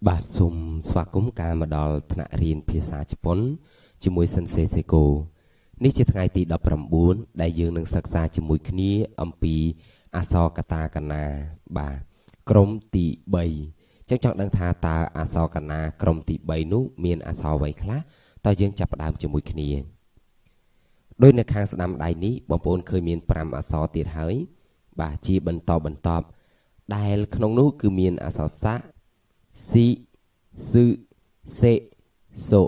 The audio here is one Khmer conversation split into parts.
បាទសូមស្វាគមន៍ការមកដល់ថ្នាក់រៀនភាសាជប៉ុនជាមួយសិនសេសេកូនេះជាថ្ងៃទី19ដែលយើងនឹងសិក្សាជាមួយគ្នាអំពីអក្សរកាតាកាណាបាទក្រុមទី3ចឹងចង់ដឹងថាតើអក្សរកាណាក្រុមទី3នោះមានអក្សរអ្វីខ្លះតើយើងចាប់ផ្ដើមជាមួយគ្នាដោយនៅខាងស្ដាំដៃនេះបងប្អូនឃើញមាន5អក្សរទៀតហើយបាទជាបន្តបន្ទាប់ដែលក្នុងនោះគឺមានអក្សរសៈស៊ីស៊ឺសេសូ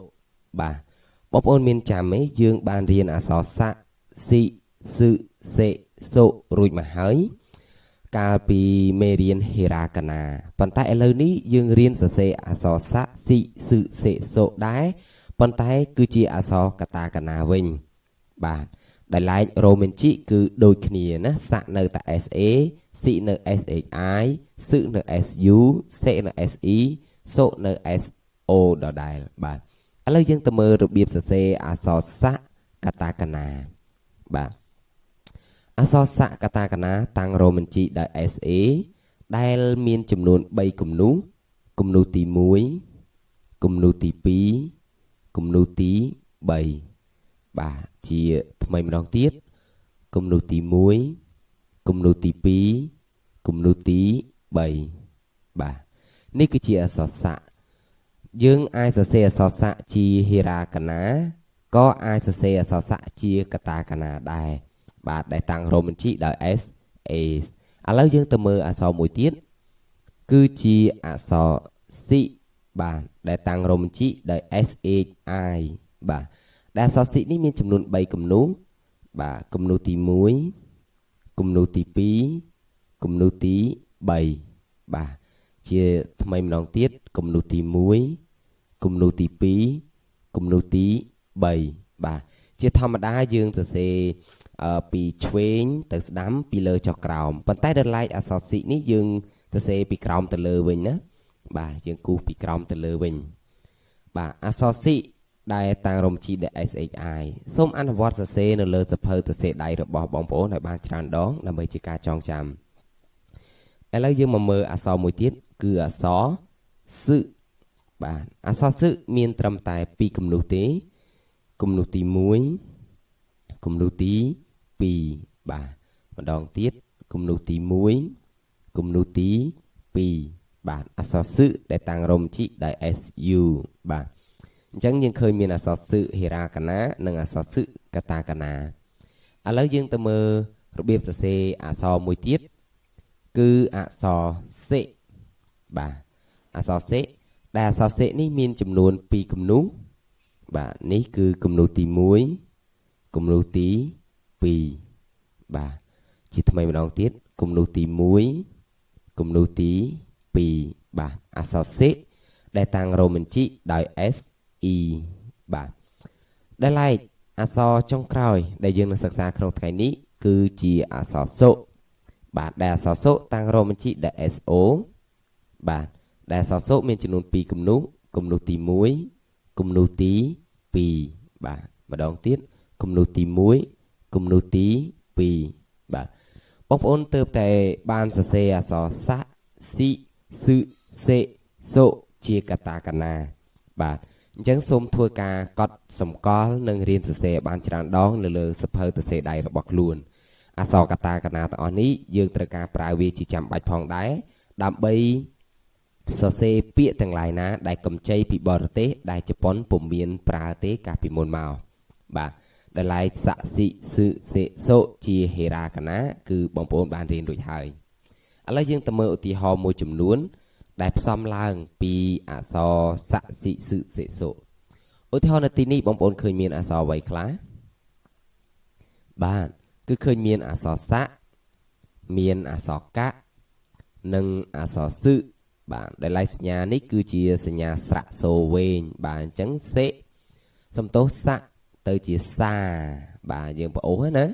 បាទបងប្អូនមានចាំទេយើងបានរៀនអក្សរសៈស៊ីស៊ឺសេសូរួចមកហើយកាលពីមេរៀនហេរ៉ាកាណាប៉ុន្តែឥឡូវនេះយើងរៀនសរសេរអក្សរសៈស៊ីស៊ឺសេសូដែរប៉ុន្តែគឺជាអក្សរកតាកាណាវិញបាទដែលឡែករ៉ូមែនជីគឺដូចគ្នាណាសៈនៅតែ SA ស៊ីនៅ SHI សឹនៅ SU សេនៅ SE សូនៅ SO ដដែលបាទឥឡូវយើងទៅមើលរបៀបសរសេរអក្សរសៈកតាកាណាបាទអក្សរសៈកតាកាណាតាំងរ៉ូមែនជីដោយ SA ដែលមានចំនួន3គំនូសគំនូសទី1គំនូសទី2គំនូសទី3បាទជាថ្មីម្ដងទៀតគំនូសទី1គំនូសទី2គំនូសទី3បាទនេះគឺជាអក្សរសៈយើងអាចសរសេរអក្សរសៈជាហេរ៉ាកាណាក៏អាចសរសេរអក្សរសៈជាកតាកាណាដែរបាទដែលតាំងរ៉ូមែនជីដោយ S A ឥឡូវយើងទៅមើលអក្សរមួយទៀតគឺជាអក្សរស៊ីបាទដែលតាំងរ៉ូមែនជីដោយ S H I បាទដែលអក្សរស៊ីនេះមានចំនួន3គំនូសបាទគំនូសទី1គំនូសទី2គំនូសទី3បាទជាថ្មីម្ដងទៀតគំនូសទី1គំនូសទី2គំនូសទី3បាទជាធម្មតាយើងសរសេរពីឆ្វេងទៅស្ដាំពីលើចុះក្រោមប៉ុន្តែដល់ឡែកអក្សរស៊ីនេះយើងសរសេរពីក្រោមទៅលើវិញណាបាទយើងគូសពីក្រោមទៅលើវិញបាទអក្សរស៊ីដែលតាំងរំជីដែល SHI សូមអនុវត្តសរសេរនៅលើសភៅសរសេរដៃរបស់បងប្អូនឲ្យបានច្រើនដងដើម្បីជាការចងចាំឥឡូវយើងមកមើលអក្សរមួយទៀតគឺអក្សរសឹបាទអក្សរសឹមានត្រឹមតែ2គំនូសទេគំនូសទី1គំនូសទី2បាទម្ដងទៀតគំនូសទី1គំនូសទី2បាទអក្សរសឹដែលតាំងរំជីដោយ SU បាទអញ្ចឹងយើងឃើញមានអក្សរសឹហេរ៉ាកាណានិងអក្សរសឹកតាកាណាឥឡូវយើងទៅមើលរបៀបសរសេរអក្សរមួយទៀតគឺអក្សរសិបាទអក្សរសិដែលអក្សរសិនេះមានចំនួន2គំនូសបាទនេះគឺគំនូសទី1គំនូសទី2បាទជាថ្មីម្ដងទៀតគំនូសទី1គំនូសទី2បាទអក្សរសិដែលតាំងរ៉ូមែនជីដោយ S E បាទដែលឡែកអក្សរចុងក្រោយដែលយើងនឹងសិក្សាក្នុងថ្ងៃនេះគឺជាអក្សរសុបាទដែលអក្សរសុតាំងរ៉ូមែនជីដោយ S O បាទដែលអក្សរសុមានចំនួន2គំនូសគំនូសទី1គំនូសទី2បាទម្ដងទៀតគំនូសទី1គំនូសទី2បាទបងប្អូនទើបតែបានសរសេរអក្សរសៈស៊ីស៊ឺសេសូជាកតាកាណាបាទអញ្ចឹងសូមធ្វើការកត់សម្គាល់និងរៀនសរសេរបានច្រើនដងនៅលើសភៅសរសេរដៃរបស់ខ្លួនអក្សរកតាកាណាទាំងអស់នេះយើងត្រូវការប្រើវាជាចាំបាច់ផងដែរដើម្បីសរសេរពាក្យទាំងឡាយណាដែលកម្ចីពីបរទេសដែលជប៉ុនពុំមានប្រើទេកាលពីមុនមកបាទដែលឡែកសៈស៊ីស៊ឺសេសូជាហេរ៉ាកាណាគឺបងប្អូនបានរៀនរួចហើយឥឡូវយើងទៅមើលឧទាហរណ៍មួយចំនួនដែលផ្សំឡើងពីអក្សរសៈស៊ីស៊ឺសេសូឧទាហរណ៍នៅទីនេះបងប្អូនឃើញមានអក្សរអ្វីខ្លះបាទគឺឃើញមានអក្សរសៈមានអក្សរកៈនិងអក្សរសឹបាទដែលឡែកសញ្ញានេះគឺជាសញ្ញាស្រៈសូវែងបាទអញ្ចឹងសេសំទោសសៈទៅជាសាបាទយើងប្អូសណា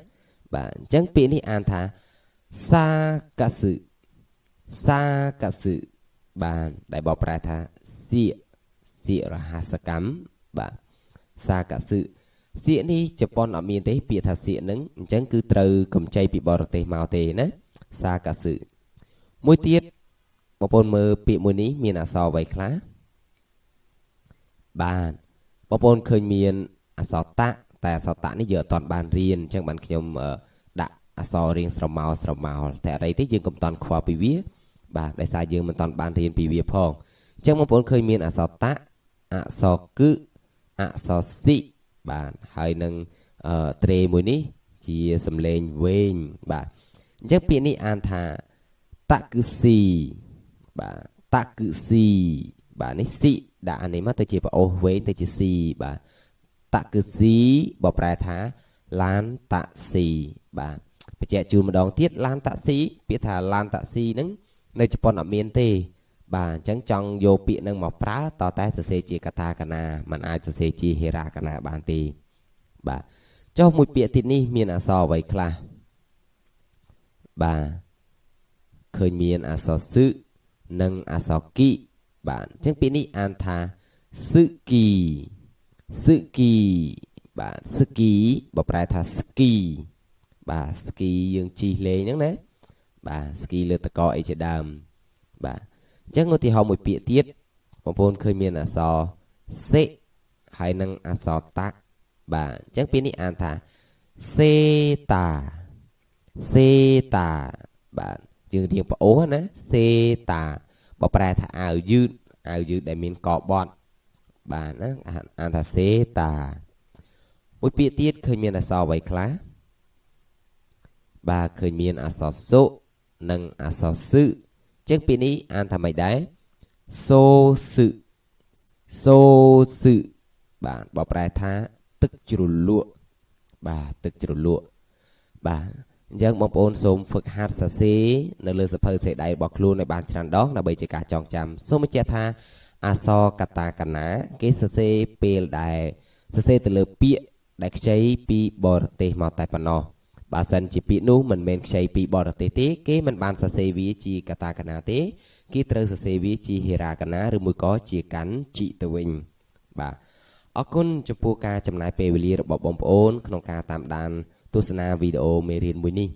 បាទអញ្ចឹងពាក្យនេះអានថាសាកសឹសាកសឹបាទដែលបកប្រែថាសៀកសៀករហស្សកម្មបាទសាកសឹសៀកនេះជប៉ុនអត់មានទេពាក្យថាសៀកនឹងអញ្ចឹងគឺត្រូវកម្ចីពីបរទេសមកទេណាសាកសឹមួយទៀតបងប្អូនមើលពាក្យមួយនេះមានអក្សរអ្វីខ្លះ បាទបងប្អូនឃើញមានអក្សរតៈតែអក្សរតៈនេះយើងអត់ទាន់បានរៀនអញ្ចឹងបានខ្ញុំដាក់អក្សររៀងស្រមោលស្រមោលតែអីទេយើងកុំតន់ខ្វល់ពីវាបាទដោយសារយើងមិនទាន់បានរៀនពីវាផងអញ្ចឹងបងប្អូនឃើញមានអក្សរតៈអក្សរគឹអក្សរសិបាទហើយនឹងត្រេមួយនេះជាសំឡេងវែងបាទអញ្ចឹងពាក្យនេះអានថាតគឺស៊ីបាទតគឺស៊ីបាទនេះស៊ីដាក់អានេះមកទៅជាប្អូសវែងទៅជាស៊ីបាទតគឺស៊ីបើប្រែថាឡានតាក់ស៊ីបាទបញ្ជាក់ជូនម្ដងទៀតឡានតាក់ស៊ីពាក្យថាឡានតាក់ស៊ីហ្នឹងនៅជប៉ុនអត់មានទេបាទអញ្ចឹងចង់យកពាក្យហ្នឹងមកប្រើតតែសរសេរជាកាតាកាណាมันអាចសរសេរជាហេរ៉ាកាណាបានទេបាទចុះមួយពាក្យទៀតនេះមានអក្សរអ្វីខ្លះបាទឃើញមានអក្សរសឹនិងអក្សរគីបាទអញ្ចឹងពាក្យនេះអានថាសឹគីសឹគីបាទសឹគីបើប្រែថាស្គីបាទស្គីយើងជិះលេងហ្នឹងណាបាទស្គីលើតកអីជាដើមបាទអញ្ចឹងឧទាហរណ៍មួយពាក្យទៀតបងប្អូនឃើញមានអក្សរសិហើយនិងអក្សរតៈបាទអញ្ចឹងពាក្យនេះអានថាសេតាសេតាបាទយើងរៀងប្អូសណាសេតាបើប្រែថាអាវយឺតអាវយឺតដែលមានកបត់បាទណាអានថាសេតាមួយពាក្យទៀតឃើញមានអក្សរអ្វីខ្លះបាទឃើញមានអក្សរសុនិងអក្សរសឹអញ្ចឹងពាក្យនេះអានថាម៉េចដែរសូសឹសូសឹបាទបើប្រែថាទឹកជ្រលក់បាទទឹកជ្រលក់បាទអញ្ចឹងបងប្អូនសូមហ្វឹកហាត់សរសេរនៅលើសភៅសេដៃរបស់ខ្លួនឲ្យបានច្រើនដងដើម្បីជាការចងចាំសូមបញ្ជាក់ថាអក្សរកាតាកាណាគេសរសេរពេលដែលសរសេរទៅលើពាក្យដែលខ្ចីពីបរទេសមកតែប៉ុណ្ណោះបើសិនជាពាក្យនោះមិនមែនខ្ចីពីបរទេសទេគេមិនបានសរសេរវាជាកាតាកាណាទេគេត្រូវសរសេរវាជាហេរ៉ាកាណាឬមួយក៏ជាកាន់ជីទៅវិញបាទអរគុណចំពោះការចំណាយពេលវេលារបស់បងប្អូនក្នុងការតាមដានទស្សនាវីដេអូមេរៀនមួយនេះ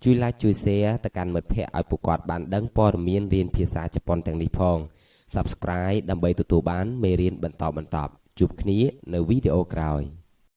ជួយ like ជួយ share ទៅកាន់មិត្តភ័ក្តិឲ្យពួកគាត់បានដឹងព័ត៌មានរៀនភាសាជប៉ុនទាំងនេះផង Subscribe ដើម្បីទទួលបានមេរៀនបន្តបន្តជួបគ្នានៅវីដេអូក្រោយ។